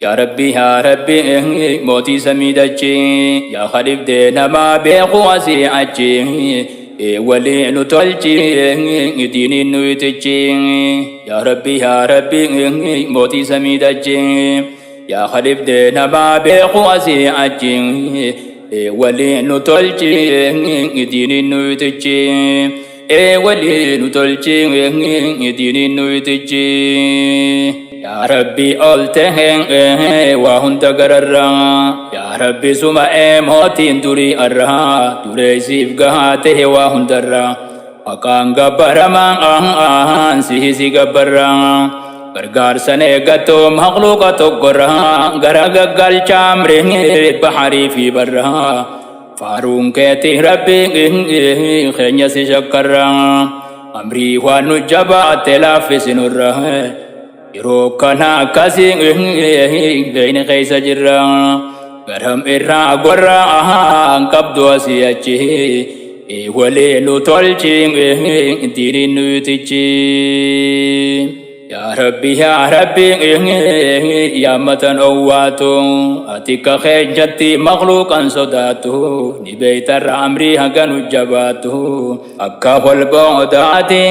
Yaa Rabbi yaa Rabbi mootii samii dachii yaa khadibdee namaa beeku asii achi walii nu tolchi diiniin nu itichi. Yaa Rabbi yaa Rabbi mootii samii dachii yaa khadibdee namaa beeku asii achi walii nu tolchi diiniin nu itichi. Walii nu tolchi diiniin nu itichi. Yaa Rabbi ol ta'e waa hunda gararraa. Yaa Rabbi suma mootiin durii arraa dureessiif gahaa ta'e waa hundarraa. Maqaan gabbaramaa sihi si gabbarraa. Gargaarsan eeggatoo makhluuqa tokkorraa gara gaggalchaa amrii baharii fi barraa. Faaruun keetii Rabbi keenya si shakkarraa. Amrii waan nu jabaatte laaffisinurraa. Yeroo kana akkasii beeyni keessa jirra. Garam irraa gorraa qabdu asii achi. Walii nu tolchi diiniin nu itichi. Yaa Rabbi yaa Rabbi yaa matan owwaatu ati ka keenyatti makhluuqan sodaatu ni beeytarra amrii haga nu jabaatu akka wal boodaati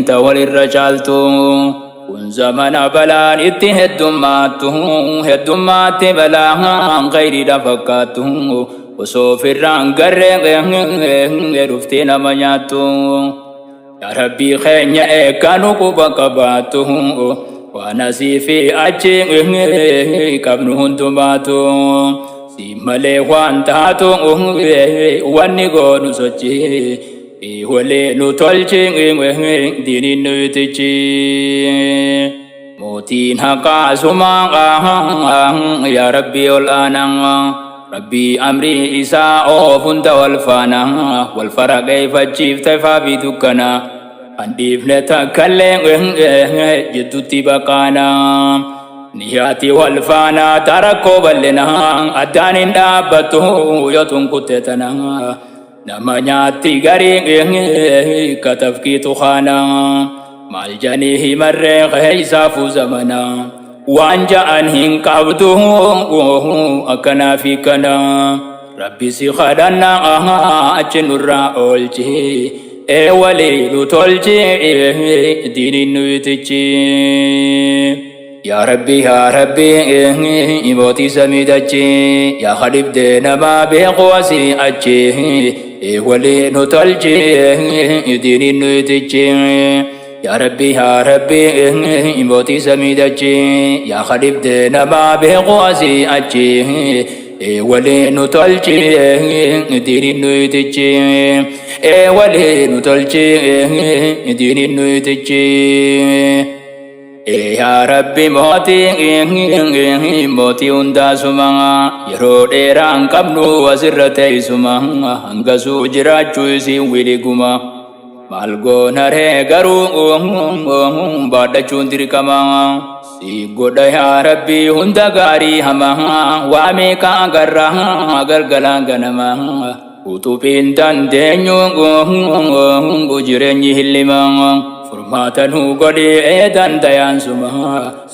ta walirra caaltu. Kun zamana balaan itti heddummaattu heddummaatti balaan khayriidha fakkaattu osoo firraan garree dhuftee nama nyaattu. Yaa Rabbii keenya eegganuu quba qabaattu waan asii fi achi qabnu hundumaatu si malee waan taatu wanni goonu sochii walii nu tolchi diiniin nu itichi. Mootiin haqaa sumaa yaa Rabbii ol aanaa. Rabbii amrii isaa oof hunda wal faana wal faraqeeffachiifte faafi dukkana kan dhiifne takkallee jidduutti baqaana. Niyaati wal faana tarakkoo bal'ina addaan hin dhaabbattu yoo tunkutte tana. Nama nyaatti garii katafkiitu kaana maal janii himarree keessaafuu zamana. Waan ja'an hin qabdu akkanaa fi kana. Rabbi si kadhanna achi nurraa oolchi. Ee walii nu tolchi diiniin nu itichi. Yaa Rabbi yaa Rabbi mootii samii dachii yaa khadibdee namaa beeku asii achi walii nu tolchi diiniin nu itichi. Yaa Rabbi yaa Rabbi mootii samii dachii yaa khadibdee namaa beeku asii achi walii nu tolchi diiniin nu itichi. Walii nu tolchi diiniin nu itichi. Yaa Rabbi mootii mootii hundaa suma yeroo dheeraa hin qabnu asirra teessuma hangasuu jiraachuu isiin wiliguma. Maal goona ree garuu baadhachuun dirqama. Si godha yaa Rabbi hunda gaarii hama waa meeqa agarra galgalaan ganama. Utubiin dandeenyu jireenyi hillima. Furmaata nu godhi dandayaan suma.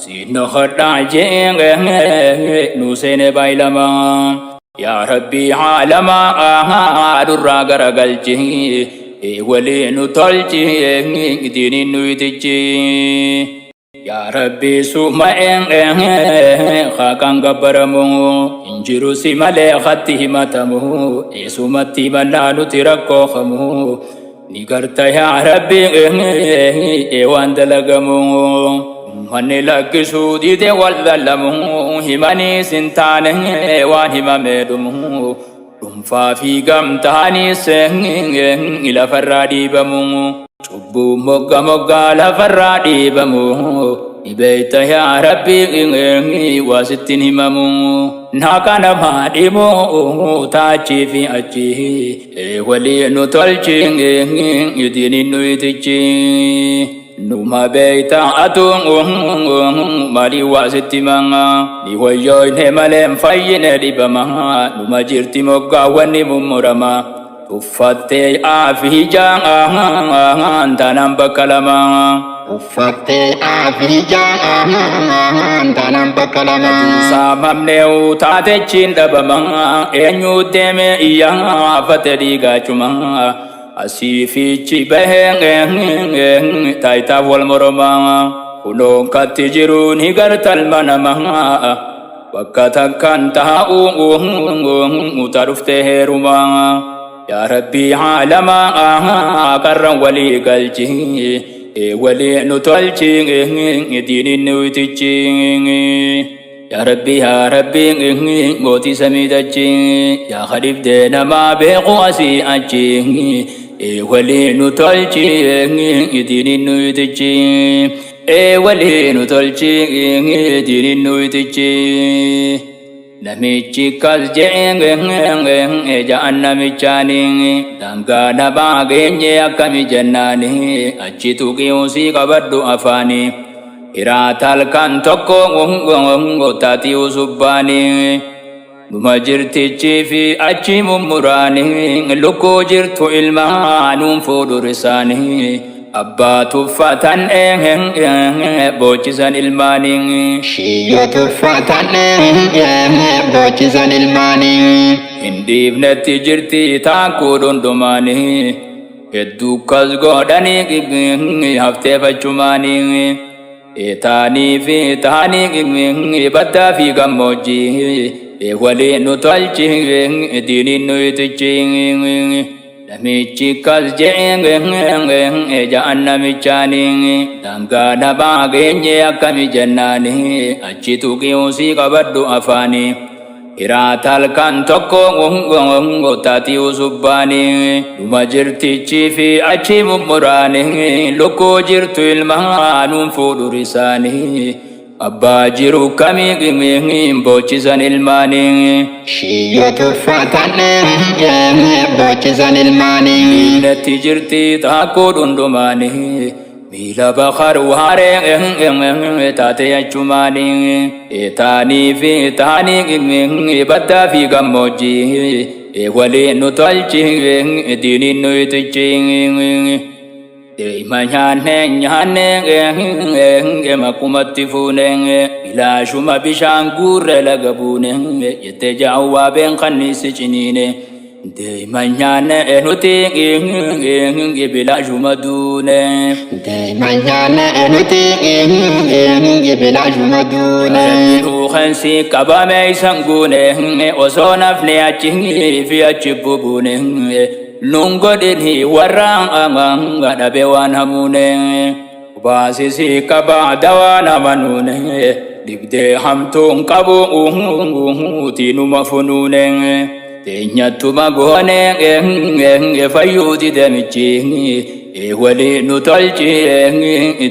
Siinno hodhaa jee nu seene baay'ilama. Yaa Rabbi haalamaa durraa garagalchi. Walii nu tolchi diiniin nu itichi. Yaa Rabbi suma haqaan gabbaramu hin jiru si malee hatti himatamu eessumatti himannaa nuti rakkoofamu ni garta yaa Rabbi waan dalagamu. Manni lakkisuu dide wal dhallamu himaniis hin taane waan himamee dhumu dhuunfaa fi gamtaanis lafarraa dhiibamu. Cubbuu mogga moggaa lafarraa dhiibamu ni beekta yaa Rabbi waa sittiin himamu. Naqa namaa dhibu taachii fi achi walii nu tolchi diiniin nu itichi. Numa beekta atu maalii waa sitti himama ni wayyooyne malee hin fayyine dhibama numa jirti moggaawwan ni mummurama. Tuffattee afi jaan taanaan bakka lama. Uffattee aafijaan taanaan bakka lama. Saamamnee taatechiin dhabama eenyu deeme iyyaa fate dhiigaachuma asii fiichi bahee taayitaaf wal moroma kunoon katti jiru ni gartalma nama bakka takkaan taa'u ta dhuftee heeruma yaa rabbii haalamaa qarran walii galchi walii nu tolchi diiniin nu itichi. Yaa Rabbi yaa Rabbi mootii samii dachi yaa kadhibdee namaa beeku asii achi walii nu tolchi diiniin nu itichi walii nu tolchi diiniin nu itichi. Namichi kas je'e ja'an namichaani daangaa namaa geenye akkami jennaani achi tuqiusii qabadhu afaani. Hiraata halkan tokko taatii usubbaani. Numa jirtichi fi achi mummuraani lukkuu jirtu ilmaanuun fuudhu risaani. Abbaa tuffatan boochisan ilmaanii. Shiyyoo tuffatan boochisan ilmaanii. Hin dhiifnetti jirti taakkuu dhundhumaanii. Hedduu kas godhanii hafteeffachumaanii. Taanii fi taanii baddaa fi gammoojjii. Walii nu tolchi diiniin nu itichi. Namichi kas je'e ja'an namichaani daangaa namaa geenye akkami jennaani achi tuqiusii qabadhu afaani. Hiraata halkan tokko taatii usubbaani dhuma jirtichi fi achi mummuraani lukkuu jirtu ilmaanuun fuudhu risaani. Abbaa jiru kamii boochisan ilmaanii. Shiyyoo tuffatan boochisan ilmaanii. Dhiifnetti jirti taakkuu dhundhumaanii. Miila bakar waaree taate achumaanii. Taanii fi taanii baddaa fi gammoojjii. Walii nu tolchi diiniin nu itichi. Deema nyaanne nyaanne maqumatti fuune bilaashuma bishaan guurre laga buune jettee jaawwaa been kanniisi ciniine. Deema nyaanne nuti bilaashuma duune. Deema nyaanne nuti bilaashuma duune. Ruuxansi qabame isan guune osoo nafni achi fi achi bubuune. Nun godhini warra dhabe waan hamuune. Baasisi qaba dawaa nama nuune. Dhibdee hamtuun qabu tiinuma funuune. Teenyattuma goone fayyuu didamichi. Walii nu tolchi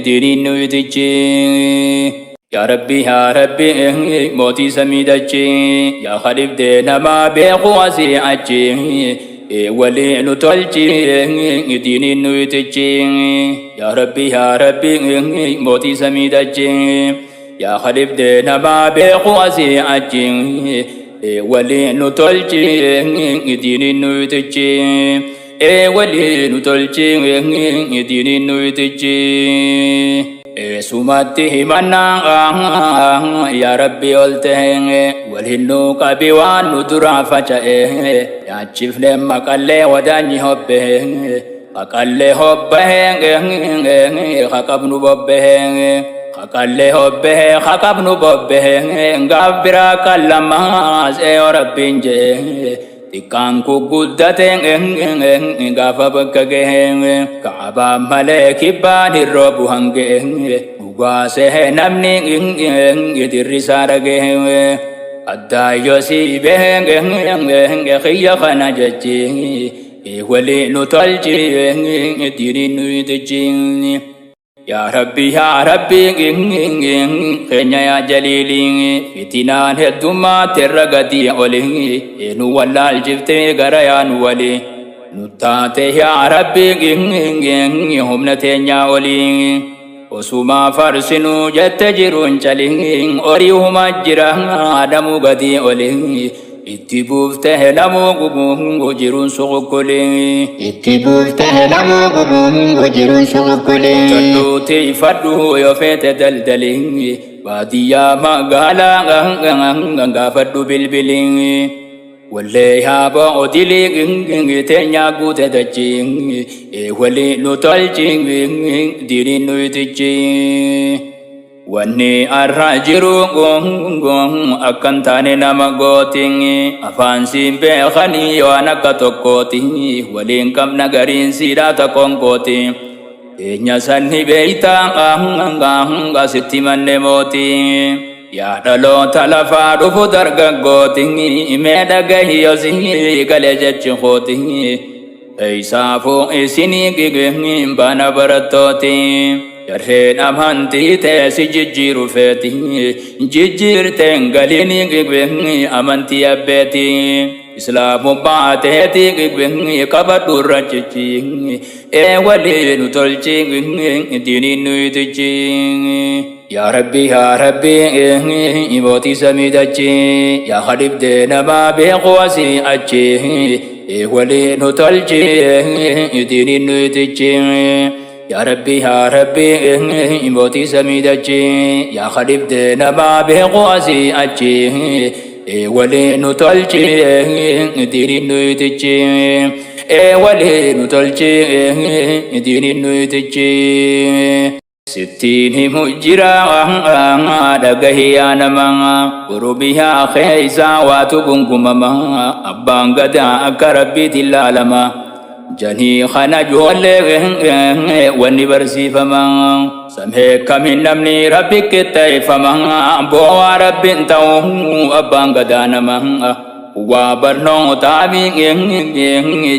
diiniin nu itichi. Yaa Rabbi yaa Rabbi mootii samii dachi yaa kadhibdee namaa beeku asii achi walii nu tolchi diiniin nu itichi. Yaa Rabbi yaa Rabbi mootii samii dachi yaa kadhibdee namaa beeku asii achi walii nu tolchi diiniin nu itichi. Walii nu tolchi diiniin nu itichi. Eessumatti himannaa yaa Rabbi ol ta'e waliin nu qabi waan nu duraa faca'e yaachifne maqallee wadaanyi hobbe haqallee hobbahe haqabnu bobbahe haqallee hobbahe haqabnu bobbahe gaaf biraa qallamaas ee Rabbiin jee Xiqqaan kun guddate gaafa bakka gahe kaabaan malee kibbaan hin roobu hange dhugaasee namni dirrisaa dhagahe addaayyoo sii bahe kiyya kana jechi walii nu tolchi diiniin nu itichi. Yaa Rabbi yaa Rabbi keenya yaa jaliili fitinaan heddummaatti irra gadii oli nu wallaalchiftee gara yaa nu wali nu taate yaa Rabbi humna teenyaa oli osumaa farsinuu jette jiruun cali horii huma jira adamuu gadii oli. Itti buuftee namuu jiruun suqukkulee. Itti buuftee namuu jiruun suqukkulee. Tolluuti fadhu yoo feete daldalii. Baadiyyaa magaalaa gaafadhu bilbilii. Wallee haaba odilii teenyaa guute dachii. Walii nu tolchi diiniin nu itichi. Wanni arra jiru akkan taane nama gooti. Afaan siin beekanii waan akka tokkooti. Waliin qabna gariin siidhaa takkoon. Teenya sanni beeytaa sitti manne mooti. Yaa dhaloota lafaa dhufu dargaggooti. Mee dhagahi yoo galee jechi kooti. Eessaafuu isinii baana barattooti. Jarreen amantii teessi jijjiiru feeti. Jijjiirteen galiin amantii abbeeti. Islaamummaa teeti qabadhu irra cichi. Ee walii nu tolchi diiniin nu itichi. Yaa Rabbi yaa Rabbi mootii samii dachi. Yaa hadibdee namaa beeku asii achi. Ee walii nu tolchi diiniin nu itichi. Yaa Rabbi yaa Rabbi mootii samii dachi. Yaa hadibdee namaa beeku asii achi. Ee walii nu tolchi diiniin nu itichi. Ee walii nu tolchi diiniin nu itichi. Sittiin himu jira dhagahi yaa namaa. Oromiyaa keessa waatu gungumama. Abbaan gadaa akka rabbiitti ilaalama. Janii kana ijoollee wanni barsiifama. Samhee kamiin namni rabbi qixxeeffama. Boo'aa rabbiin ta'u abbaan gadaa nama. Waa barnootaa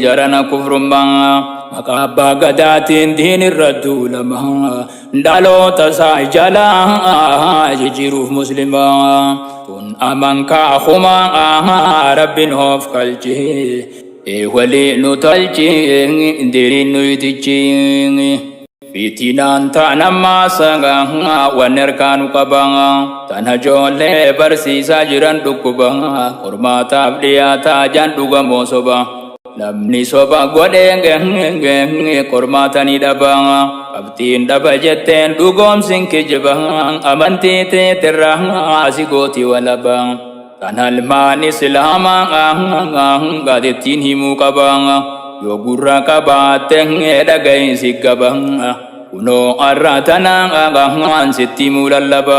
jarana kufrummaa. Maqaa abbaa gadaatiin diin irra duulama. Dhaloota isaa jalaa jijjiiruuf muslimaa. Tun amankaa humaa rabbiin hoof kalchi. Walii nu tolchi diiniin nu itichi. Fitinaan ta'anammaa sagaa wanni harkaa nu qaba. Tana ijoollee barsiisaa jiran dhukkuba. Qormaataaf dhiyaataa jaan dhugamoo soba. Namni soba godhee qormaata ni dhaba. Qabxiin dhaba jetteen dhugoomsin kijiba. Amantii teetirraa si gooti walaba. Kan almaan islaamaa gaadittiin himuu qaba. Yoo gurra qabaatte dhagahin si qaba. Kunoo har'a tanaan sitti himuu lallaba.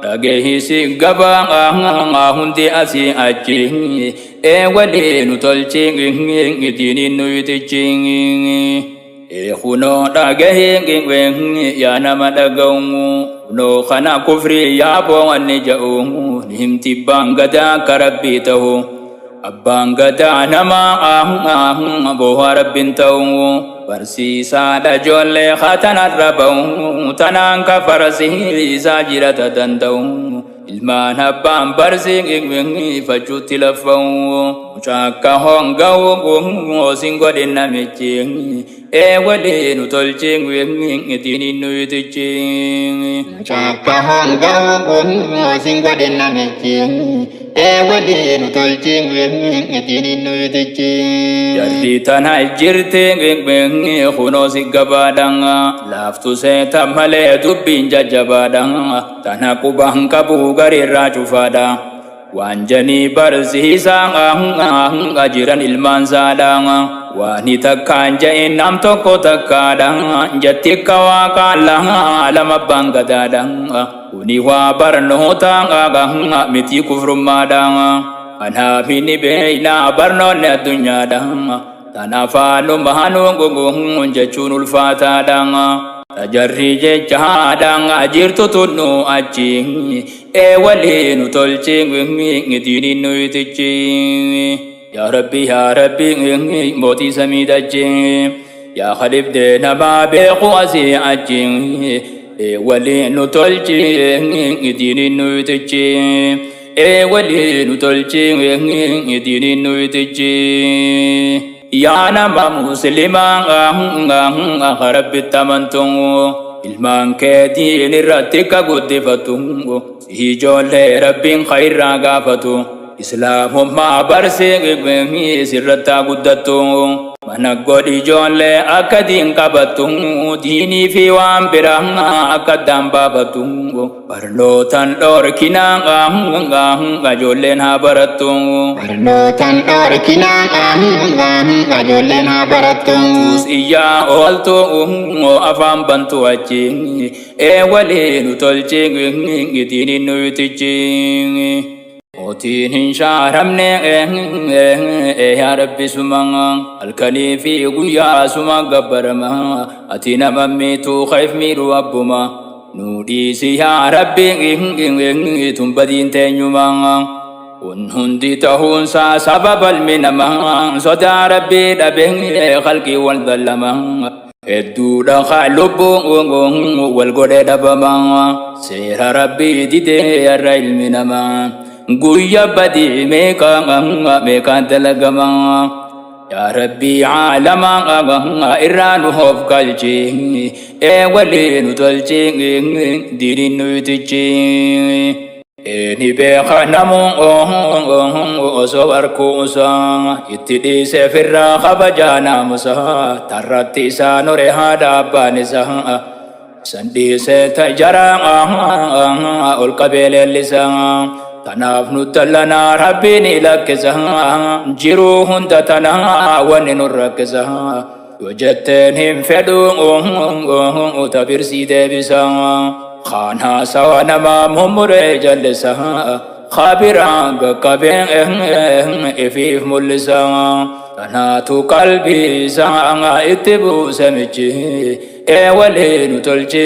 Dhagahi si gaba hundi asii achi. Ee walii nu tolchi diiniin nu itichi. Ee kunoo dhagahi yaa nama dhaga'u. Kunoo kana kufrii yaa boonni ja'u. Ni himti abbaan gadaa akka rabbii ta'u. Abbaan gadaa nama boo'aa rabbiin ta'u. Barsiisaadha ijoollee hatanarra ba'u. Tanaan kafarsiisaa jirata danda'u. Ilmaan abbaan barsiifachuutti laffa'u. Mucaa akka honga'u sin godhin namichi. Ee walii nu tolchi diiniin nu itichi. Mucaa akka honga'u sin godhin namichi. Ee walii nu tolchi diiniin nu itichi. Jarri tana jirti kunoo si gabaadha. Laaftu seeta malee dubbiin jajjabaadha. Tana quban qabu garirraa cufaadha. Waan janii barsiisaa jiran ilmaan saadha. Waan takkaan ja'in nam tokko takkaadha. Jatti akka waaqaa lama abbaan gadaadha. Kuni waa barnoota miti kufrummaadha. Kanaaf ni beekna barnoonni addunyaadha. Tan afaanuma hanuun jechuun ulfaataadha. Tajarri jechaadha jirtu tunnu achi. Ee walii nu tolchi diiniin nu itichi. Yaa Rabbi yaa Rabbi mootii samii dachi. Yaa khalibdee namaa beeku asii achi. Ee walii nu tolchi diiniin nu itichi. Ee walii nu tolchi diiniin nu itichi. Yaa nama muslimaa rabbitti amantu. Ilmaan keetiin irratti ka guddifatu. Si ijoollee rabbiin khayrraa gaafatu. Islaamummaa barsiisi sirratti haa guddattu. Mana godhi ijoollee akka diin qabattu. Diinii fi waan biraa akka addaan baafattu. Barnootaan dhoorkinaa ijoolleen haa barattu. Barnootaan dhoorkinaa ijoolleen haa barattu. Tus iyyaa ooltu afaan bantu achi. Ee walii nu tolchi diiniin nuyitichi. Mootiin hin shaaramne yaa Rabbi suma halkanii fi guyyaa suma gabbarama ati nama miitu kayf miidhu abbuma nu dhiisi yaa Rabbi tun badiin teenyuma kun hundi ta'uunsaa sababa ilmi namaa sodaa Rabbii dhabe khalqii wal dallama hedduudha haa lubbuun wal godhe dhabama seera Rabbii didee har'a ilmi namaa guyya badii meeqa meeqaan dalagama yaa Rabbii caalama irraa nu hoof galchi ee walii nu tolchi diiniin nuyitichi. Ni beeka namu osoo harkuusaa itti dhiisee firraa kabajaa naamusaa tarratti isaa nore haadha abbaan isaa san dhiisee tajaraa ol qabee leellisaa tanaaf nu dallanaa rabbiin lakkisa jiruu hunda tanaa wanni nu rakkisa yoo jetteen hin fedhu tabirsii deebisaa. Kaan haasawa namaa mummuree jallisa khabiraan qaqqabee ifiif mul'isa. Kanaatu qalbii isaa itti buuse michi ee walii nu tolchi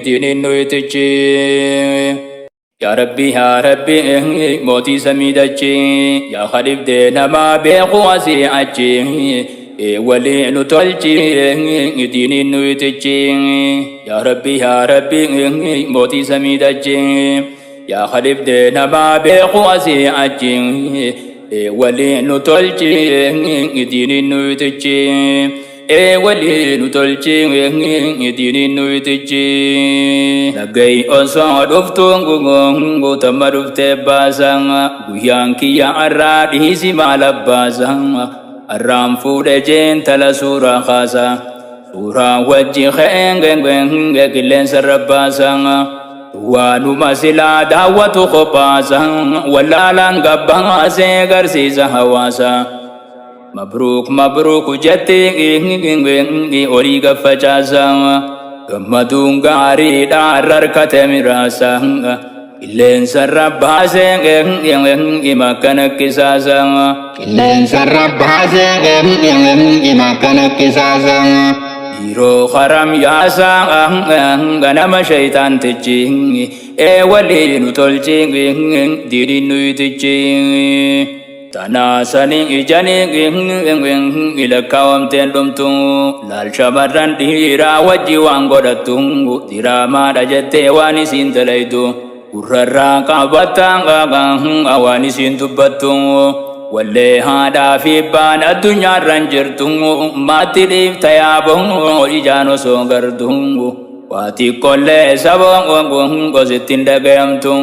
diiniin nu itichi. Yaa Rabbi yaa Rabbi mootii samii dachi yaa khadibdee namaa beeku asii achi ee walii nu tolchi diiniin nu itichi. Yaa Rabbi yaa Rabbi mootii samii dachi yaa khadibdee namaa beeku asii achi ee walii nu tolchi diiniin nu itichi. Ee walii nu tolchi diiniin nu itichi. Dhaga'i osoo dhuftu guutamma dhuftee baasa guyyaan kiyya har'aa dhiisi maal abbaasa har'aan fuudhe jeentala suuraa kaasa suuraa wajji ka'een qilleensa rabbaasa waanuma silaa daawwatu qophaasa wallaalaan gabbaasee garsiisa hawaasa. Mabruuk mabruuk jetti horii gaffacaasa gammaduun gaariidha harkate miraasa qilleensa rabbaasee makkana qisaasa. Qilleensa rabbaasee makkana qisaasa. Yeroo haram yaasa ganama shayitaantichi ee walii nu tolchi diiniin nu itichi. Tanaasanii ijanii lakkaawamteen dhumtu laal shamarran dhiiraa wajji waan godhattu diraamaadha jettee waan isiin dalaydu gurrarraa qabatta waan isiin dubbattu wallee haadhaa fi abbaan addunyaarran jirtu maatti dhiifta yaaboo ijaan osoo gartu waa xiqqollee saba gosittiin dhagayamtu.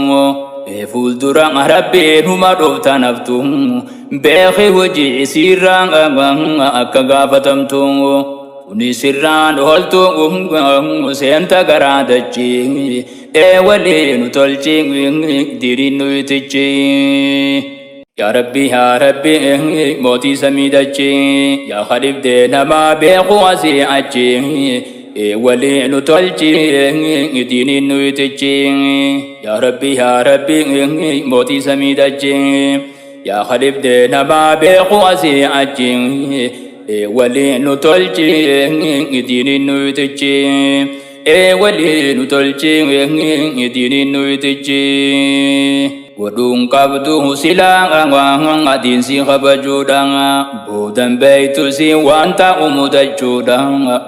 Fuuldura rabbiin huma dhuftan haftu beeki hojii isiirraa akka gaafatamtu kuni sirraan ooltu seenta garaa dachi ee walii nu tolchi diiniin nu itichi. Yaa Rabbi yaa Rabbi mootii samii dachi yaa khadibdee namaa beeku asii achi ee walii nu tolchi diiniin nu itichi. Yaa Rabbi yaa Rabbi mootii samii dachi yaa khadibdee namaa beeku asii achi ee walii nu tolchi diiniin nu itichi. Ee walii nu tolchi diiniin nu itichi. Godhuun qabdu silaa adiinsi kabajuudha boodan beeytusi waan ta'u mudachuudha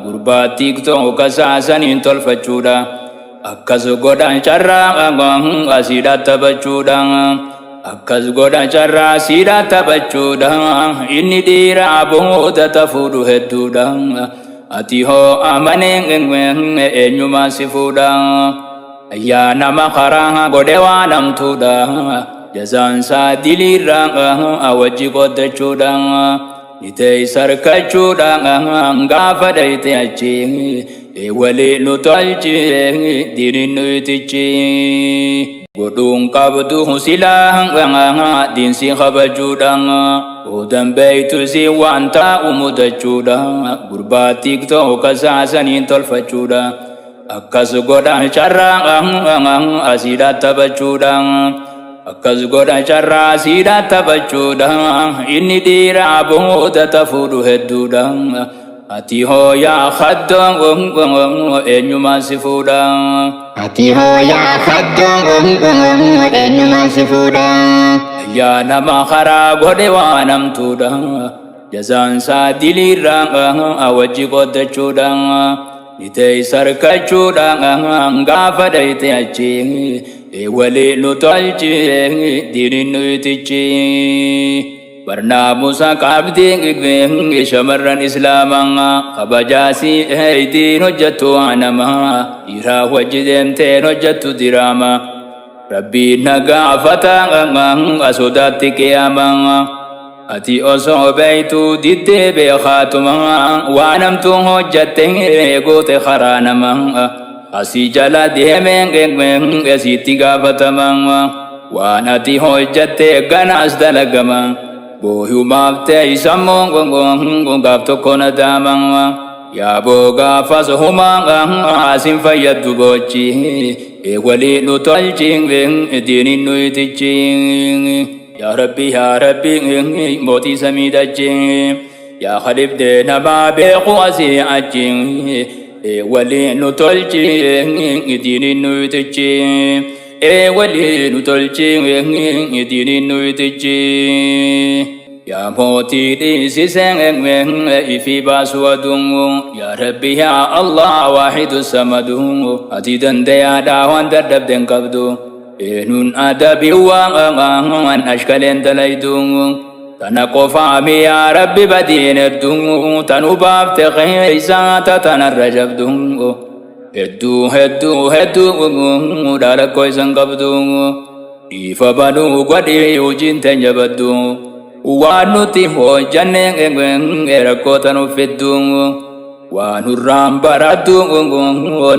gurbaa tiiktoo kasaasaniin tolfachuudha akkas godhan carraa asiidha taphachuudha akkas godhan carraa asiidha taphachuudha inni dhiiraa booda tafuudhu hedduudha ati hoo amanee eenyumaa si fuudha. Yaa nama karaa godhe waan hamtuudha. Jazaan isaa diliirraa wajji qooddachuudha. Ni teessa harkachuudha gaafa dhayite achi. Walii nu tolchi diiniin nu itichi. Godhuun qabdu silaa diinsi kabajuudha. Odan beeytu si waan taa'u mudachuudha. Gurbaa tiktoo kasaasaniin tolfachuudha. Akkas godha carraa asiidhaa taphachuudha. Akkas godha carraa asiidhaa taphachuudha. Inni dhiiraa booda tafuudhu hedduudha. Ati hoo yaa haddoo eenyumaan si fuudha. Ati hoo yaa haddoo eenyumaan si fuudha. Yaa nama karaa godhe waan hamtuudha. Jazaan isaa diliirraa wajji qooddachuudha. Ni teessa harkachuudha gaafa dhayite achi. Walii nu tolchi diiniin nu itichi. Barnaamusa qabdii shamarran islaamaa kabajaasii eeydiin hojjettu namaa dhiiraa wajji deemteen hojjettu diraama. Rabbiin na gaafata sodaatti qiyaamaa. Ati osoo beeytuu diddee beekaatuma waan hamtuu hojjatte goote karaa namaa. Asii jala deemee sitti gaafatama. Waan ati hojjatte ganaas dalagama. Booyumaaf teessammoo gaaf tokko na daama. Yaaboo gaafas humaa asin fayyaddu boochi. Walii nu tolchi diiniin nu itichi. Yaa Rabbi yaa Rabbi mootii samii dachi. Yaa khalifdee namaa beeku asii achi. Walii nu tolchi diiniin nu itichi. Walii nu tolchi diiniin nu itichi. Yaa mootii dhiisisee ifii baasu aduun. Yaa Rabbi yaa Allah waahidu samadu. Ati dandayaadhaa waan dadhabden qabdu. Eenyuun adabii waan ashkaleen dalaydu. Tana qofaami yaa Rabbi badiin hedduu. Tanu baafte keeysaa tatanarra jabdu. Hedduu hedduu hedduu dhalakkoo isan qabdu. Dhiifa banuu godhii hojiin teenya baddu. Waan nuti hojjanne rakkoo tanu fiddu. Waan nurraan barattu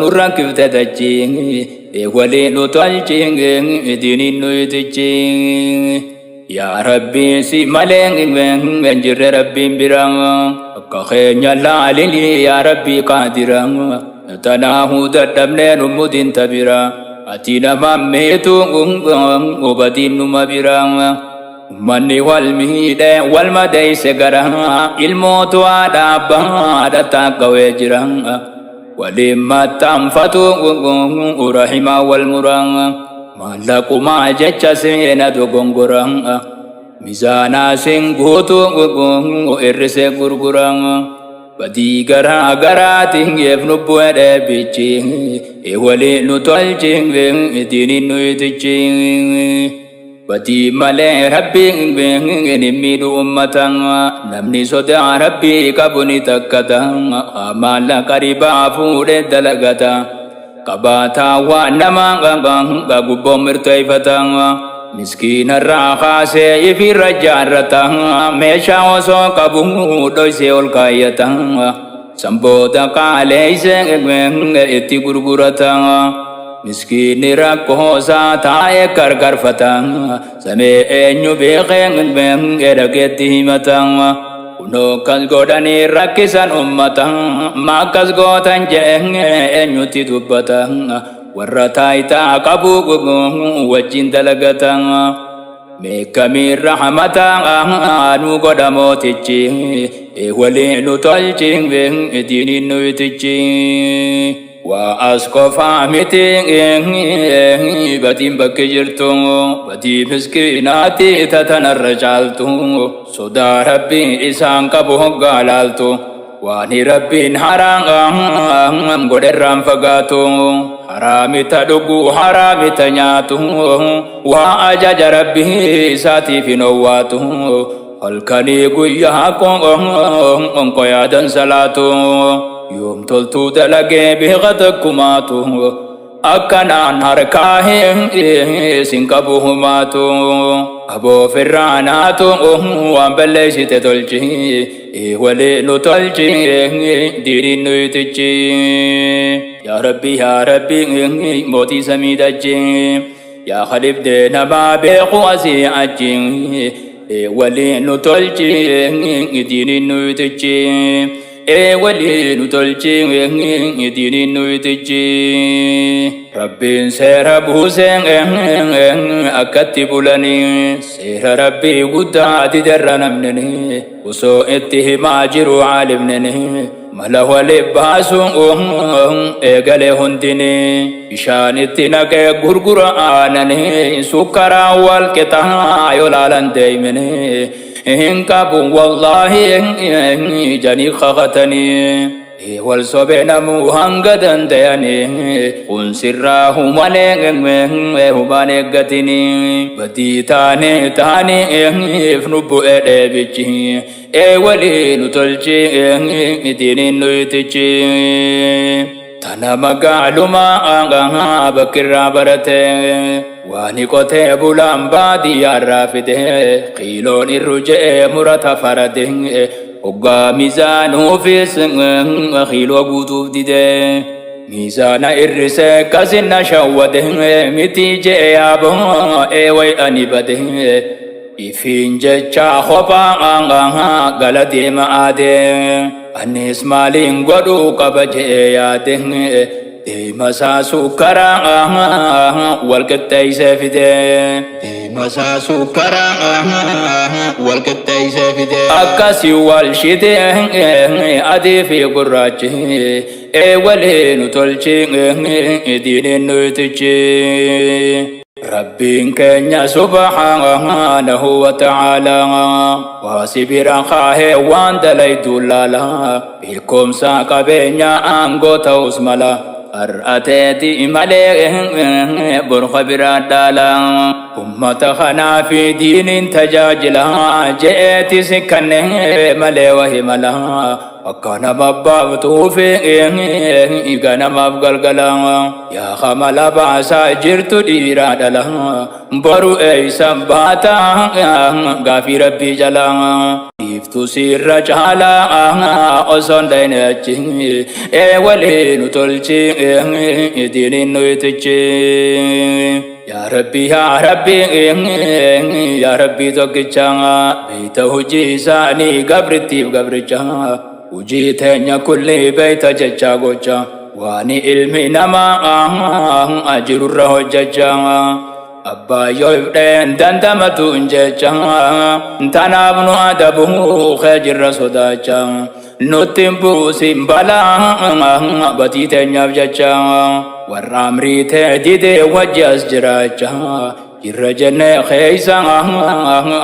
nurraan kifte dachi. Walii nu tolchi diiniin nu itichi. Yaa Rabbi si malee hin jirre Rabbiin bira. Akka keenya laalini yaa Rabbi qaadira. Tanaahu dadhabnee nu mudin tabira. Ati nama meetu hubadiin numa bira. Manni wal miidhe wal madeeyse gara. Ilmootu haadha abbaa haadha taakkawee jira. Waliin maxxanfatu rahimaa wal muraa. Maallaqumaa jecha seena dogongora. Mizaanaa sin guutu hir'isee gurgura. Badii garaa garaatiin yeef nu bu'ee bichi. Walii nu tolchi diiniin nu itichi. Badii malee rabbiin hin miidhu ummata. Namni sodaa rabbii qabu ni takkata. Maallaqa ribaa fuudhee dalagata. Qabaataa waan namaa gubboo murteeffata. Miskiinarraa kaasee ifirra jaarrata. Meeshaa osoo qabu dhoysee ol kaayyata. Sanboota qaaleessee itti gurgurata. Miskiinni rakkoosaa taa'ee gargaarfata. Samee eenyu beekee dhageetti himata. Kunoo akkas godhanii rakkisan ummata. Ma akkas gootan jedhee eenyutti dubbata. Warra taayitaa qabu wajjin dalagata. Meekamii rahmata nu godha mootichi. Walii nu tolchi diiniin nu itichi. Waa as qofaa miti batiin bakki jirtu. Batii miskiinaati tatanarra caaltu. Sodaa rabbii isaan qabu hoggaa laaltu. Waan rabbiin haraam godherraan fagaatu. Haraamita dhugu haraamita nyaatu. Waa ajaja rabbii isaatiif hin owwaatu. Halkanii guyyaa qonqo yaadan salaatu. Yoom toltuu dalagee beeka takkumaatu. Akkanaan harkaa sin qabu humaatu. Aboo firraa naatu waan balleessite tolchi. Walii nu tolchi diiniin nu itichi. Yaa Rabbi yaa Rabbi mootii samii dachi. Yaa khalibdee namaa beeku asii achi. Walii nu tolchi diiniin nu itichi. Walii nu tolchi diiniin nu itichi. Rabbiin seera buusee akkatti bulanii seera Rabbii guddaa diderra namnini osoo itti himaa jiru caalimnini mala wali baasu eegale hundini bishaan itti naqee gurgura aananii sukkaraan wal qixaa yoo laalan deemini hin qabu wallaahi janii kakatanii. Wal sobee namuu hanga dandayanii kun sirraa humanee humaan eeggatini badii taane taaneef nu bu'e dheebichi walii nu tolchi diiniin nu itichi. Tana magaalumaa bakkirraa barate waan qotee bulaan baadiyyaarraa fide kiiloon irru je'ee murata farade. Hoggaa miizaanuufis kiiloo guutuuf dide. Miizaana irrise kasinna shawwade miti je'e yaaboo eeway ani bade. Ifiin jecha kophaa gala deema aade. Anis maaliin godhuu qaba je'e yaade. Deema isaa sukkaraa wal qixxeessee fide. Deemasaa sukkaraa wal qixxeessee fide. Akkasii wal shite adii fi gurraachi walii nu tolchi diiniin nu itichi. Rabbiin keenya subhaanahu wa ta'aalaa waa si bira kaahee waan dalaydu laala beekumsa qabeenya aangoo ta'us mala har'ateeti malee borqa biraa dhaala ummata kanaa fi diiniin tajaajila je'eetis kanneen malee wahi mala akka nama baaftuufi ganamaaf galgala yaa kamala baasaa jirtu dhiiraa dhala boru eeysan baata gaafii rabbii jala dhiiftu sirra caalaa osoon dhayne achi walii nu tolchi diiniin nu itichi. Yaa Rabbi yaa Rabbi yaa Rabbi tokkicha beeyta hojii isaanii gabrittiif gabricha hojii teenya kulli beeyta jecha gocha waan ilmi namaa jirurra hojjecha abbaa yoo ifdheen dandamatu hin jecha tanaaf nu adabu kee jirra sodaacha nutti hin buusin balaa batii teenyaaf jecha warra amrii tee didee wajji as jiraacha jirra jennee keeysa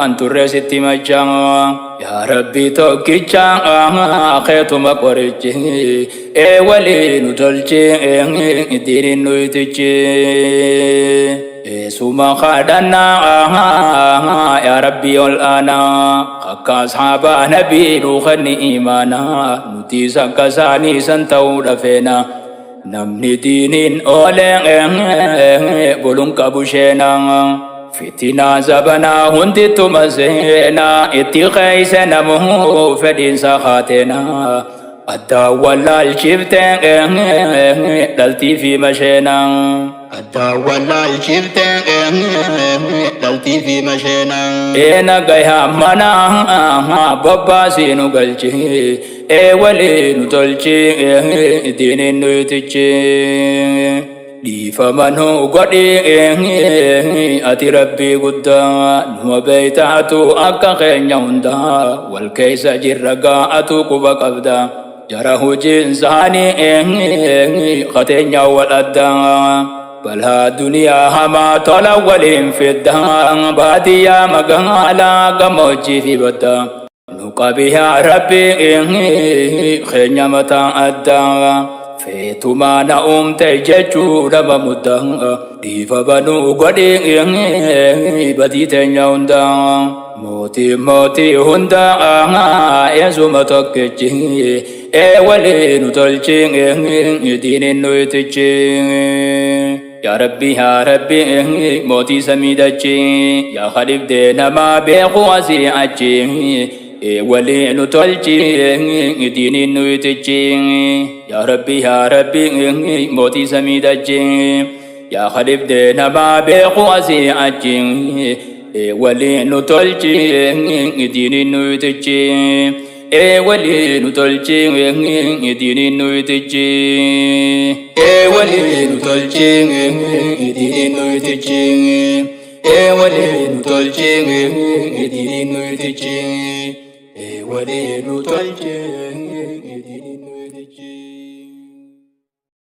an turre sitti macha yaa Rabbi tokkicha keetuma qorichi walii nu tolchi diiniin nu itichi. Eesuma kadhannaa yaa Rabbi ol aanaa akka ashaabaa nabii nuu kenni iimaanaa nutis akka isaanii san ta'uu dhafeena. Namni diiniin oolee buluun qabu sheenaa. Fitinaa zabanaa hundittuma seenaa itti keeyse namuu fedhiinsa haateenaa. Addaan wallaalchiftee dhaltii fi masheenaa. Addaan wallaalchiftee dhaltii fi masheenaa. Eena gahaa mana bobbaasii nu galchi walii nu tolchi diiniin nu itichi. Dhiifama nu godhi ati Rabbii guddaa numa beeytaatu akka keenya hundaa wal keessa jirra gaa'atu quba qabda. Jara hojiin isaanii qateenya wal addaa. Balaa duniyaa hamaa tola waliin fiddaa baadiyyaa magaalaa gammoojjii fi baddaa. Nu qabi yaa Rabbi keenya mataa addaa. Feetumaa na uumte jechuu nama muddaa. Dhiifama nu godhi badii teenya hundaa. Mootii mootii hundaa eesuma tokkichi. Ee walii nu tolchi diiniin nu itichi. Yaa Rabbi yaa Rabbi mootii samii dachii yaa kadhibdee namaa beeku asii achi. Ee walii nu tolchi diiniin nu itichi. Yaa Rabbi yaa Rabbi mootii samii dachii yaa kadhibdee namaa beeku asii achi. Ee walii nu tolchi diiniin nu itichi. Ee walii nu tolchi diiniin nu itichi. Ee walii nu tolchi diiniin nu itichi. Ee walii nu tolchi diiniin nu itichi. Ee walii nu tolchi diiniin.